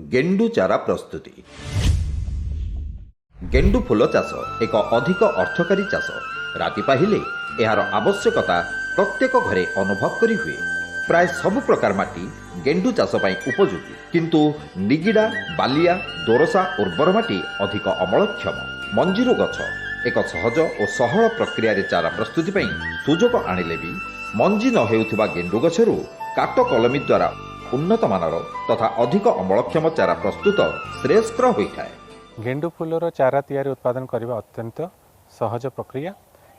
ଗେଣ୍ଡୁ ଚାରା ପ୍ରସ୍ତୁତି। ଗେଣ୍ଡୁ ଫୁଲ ଚାଷ ଏକ ଅଧିକ ଅର୍ଥକାରୀ ଚାଷ। ରାତି ପାହିଲେ ଏହାର ଆବଶ୍ୟକତା ପ୍ରତ୍ୟେକ ଘରେ ଅନୁଭବ କରି ହୁଏ। ପ୍ରାୟ ସବୁ ପ୍ରକାର ମାଟି ଗେଣ୍ଡୁ ଚାଷ ପାଇଁ ଉପଯୋଗୀ, କିନ୍ତୁ ନିଗିଡ଼ା, ବାଲିଆ, ଦୋରସା ଉର୍ବର ମାଟି ଅଧିକ ଅମଳକ୍ଷମ। ମଞ୍ଜିରୁ ଗଛ ଏକ ସହଜ ଓ ସହଳ ପ୍ରକ୍ରିୟାରେ ଚାରା ପ୍ରସ୍ତୁତି ପାଇଁ ସୁଯୋଗ ଆଣିଲେ ବି ମଞ୍ଜି ନ ହେଉଥିବା ଗେଣ୍ଡୁ ଗଛରୁ କାଟ କଲମୀ ଦ୍ୱାରା ଉନ୍ନତମାନର ତଥା ଅଧିକ ଅମଳକ୍ଷମ ଚାରା ପ୍ରସ୍ତୁତ ଶ୍ରେୟସ୍କର ହୋଇଥାଏ। ଗେଣ୍ଡୁ ଫୁଲର ଚାରା ତିଆରି ଉତ୍ପାଦନ କରିବା ଅତ୍ୟନ୍ତ ସହଜ ପ୍ରକ୍ରିୟା।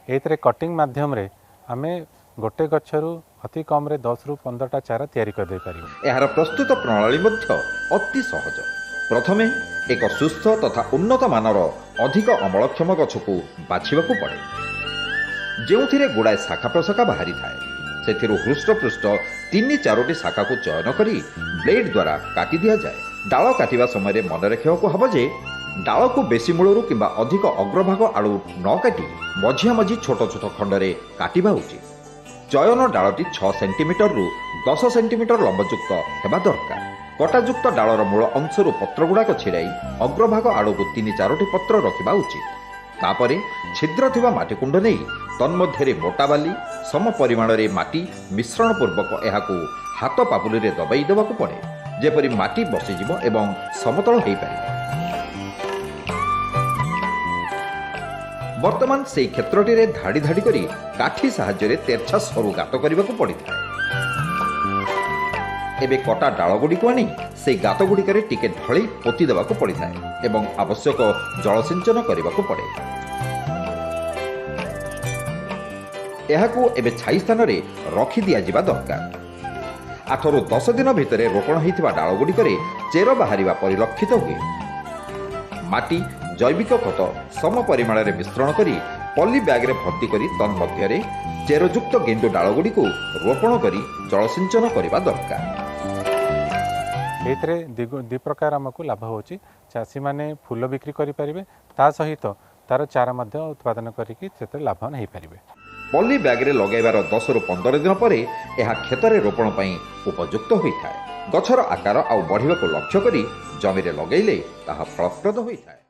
ଏଇଥିରେ କଟିଂ ମାଧ୍ୟମରେ ଆମେ ଗୋଟେ ଗଛରୁ ଅତି କମ୍ରେ 10ରୁ 15ଟା ଚାରା ତିଆରି କରିଦେଇପାରିବୁ। ଏହାର ପ୍ରସ୍ତୁତ ପ୍ରଣାଳୀ ମଧ୍ୟ ଅତି ସହଜ। ପ୍ରଥମେ ଏକ ସୁସ୍ଥ ତଥା ଉନ୍ନତ ମାନର ଅଧିକ ଅମଳକ୍ଷମ ଗଛକୁ ବାଛିବାକୁ ପଡ଼େ, ଯେଉଁଥିରେ ଗୁଡ଼ାଏ ଶାଖା ପ୍ରଶାଖା ବାହାରିଥାଏ। ସେଥିରୁ ହୃଷ୍ଟପୃଷ୍ଟ ତିନି ଚାରୋଟି ଶାଖାକୁ ଚୟନ କରି ବ୍ଲେଡ୍ ଦ୍ୱାରା କାଟି ଦିଆଯାଏ। ଡାଳ କାଟିବା ସମୟରେ ମନେ ରଖିବାକୁ ହେବ ଯେ ଡାଳକୁ ବେଶୀ ମୂଳରୁ କିମ୍ବା ଅଧିକ ଅଗ୍ରଭାଗ ଆଡ଼ୁ ନ କାଟି ମଝିଆ ମଝି ଛୋଟ ଛୋଟ ଖଣ୍ଡରେ କାଟିବା ଉଚିତ। ଚୟନ ଡାଳଟି 6 ସେଣ୍ଟିମିଟରରୁ 10 ସେଣ୍ଟିମିଟର ଲମ୍ବଯୁକ୍ତ ହେବା ଦରକାର। କଟାଯୁକ୍ତ ଡାଳର ମୂଳ ଅଂଶରୁ ପତ୍ରଗୁଡ଼ାକ ଛିଡ଼ାଇ ଅଗ୍ରଭାଗ ଆଡ଼କୁ ତିନି ଚାରୋଟି ପତ୍ର ରଖିବା ଉଚିତ। ତାପରେ ଛିଦ୍ର ଥିବା ମାଟିକୁଣ୍ଡ ନେଇ ତନ୍ମଧ୍ୟରେ ମୋଟା ବାଲି, ସମ ପରିମାଣରେ ମାଟି ମିଶ୍ରଣ ପୂର୍ବକ ଏହାକୁ ହାତ ପାପୁଲିରେ ଦବାଇ ଦେବାକୁ ପଡ଼େ, ଯେପରି ମାଟି ବସିଯିବ ଏବଂ ସମତଳ ହୋଇପାରିବ। ବର୍ତ୍ତମାନ ସେହି କ୍ଷେତ୍ରଟିରେ ଧାଡ଼ି ଧାଡ଼ି କରି କାଠି ସାହାଯ୍ୟରେ ତେର୍ଛା ସରୁ ଗାତ କରିବାକୁ ପଡ଼ିଥାଏ। ଏବେ କଟା ଡାଳଗୁଡ଼ିକୁ ଆଣି ସେହି ଗାତଗୁଡ଼ିକରେ ଟିକେ ଢଳେଇ ପୋତି ଦେବାକୁ ପଡ଼ିଥାଏ ଏବଂ ଆବଶ୍ୟକ ଜଳସିଞ୍ଚନ କରିବାକୁ ପଡ଼େ। ଏହାକୁ ଏବେ ଛାଇ ସ୍ଥାନରେ ରଖିଦିଆଯିବା ଦରକାର। 8ରୁ 10 ଦିନ ଭିତରେ ରୋପଣ ହୋଇଥିବା ଡାଳଗୁଡ଼ିକରେ ଚେର ବାହାରିବା ପରିଲକ୍ଷିତ ହୁଏ। ମାଟି, ଜୈବିକ ଖତ ସମ ପରିମାଣରେ ମିଶ୍ରଣ କରି ପଲି ବ୍ୟାଗରେ ଭର୍ତ୍ତି କରି ତନ୍ମଧ୍ୟରେ ଚେରଯୁକ୍ତ ଗେଣ୍ଡୁ ଡାଳଗୁଡ଼ିକୁ ରୋପଣ କରି ଜଳସିଞ୍ଚନ କରିବା ଦରକାର। ଏଇଥିରେ ଦୁଇ ପ୍ରକାର ଆମକୁ ଲାଭ ହେଉଛି। ଚାଷୀମାନେ ଫୁଲ ବିକ୍ରି କରିପାରିବେ, ତା ସହିତ ତାର ଚାରା ମଧ୍ୟ ଉତ୍ପାଦନ କରିକି ସେଥିରେ ଲାଭବାନ ହେଇପାରିବେ। ପଲି ବ୍ୟାଗରେ ଲଗାଇବାର 10ରୁ 15 ଦିନ ପରେ ଏହା କ୍ଷେତରେ ରୋପଣ ପାଇଁ ଉପଯୁକ୍ତ ହୋଇଥାଏ। ଗଛର ଆକାର ଆଉ ବଢ଼ିବାକୁ ଲକ୍ଷ୍ୟ କରି ଜମିରେ ଲଗାଇଲେ ତାହା ଫଳପ୍ରଦ ହୋଇଥାଏ।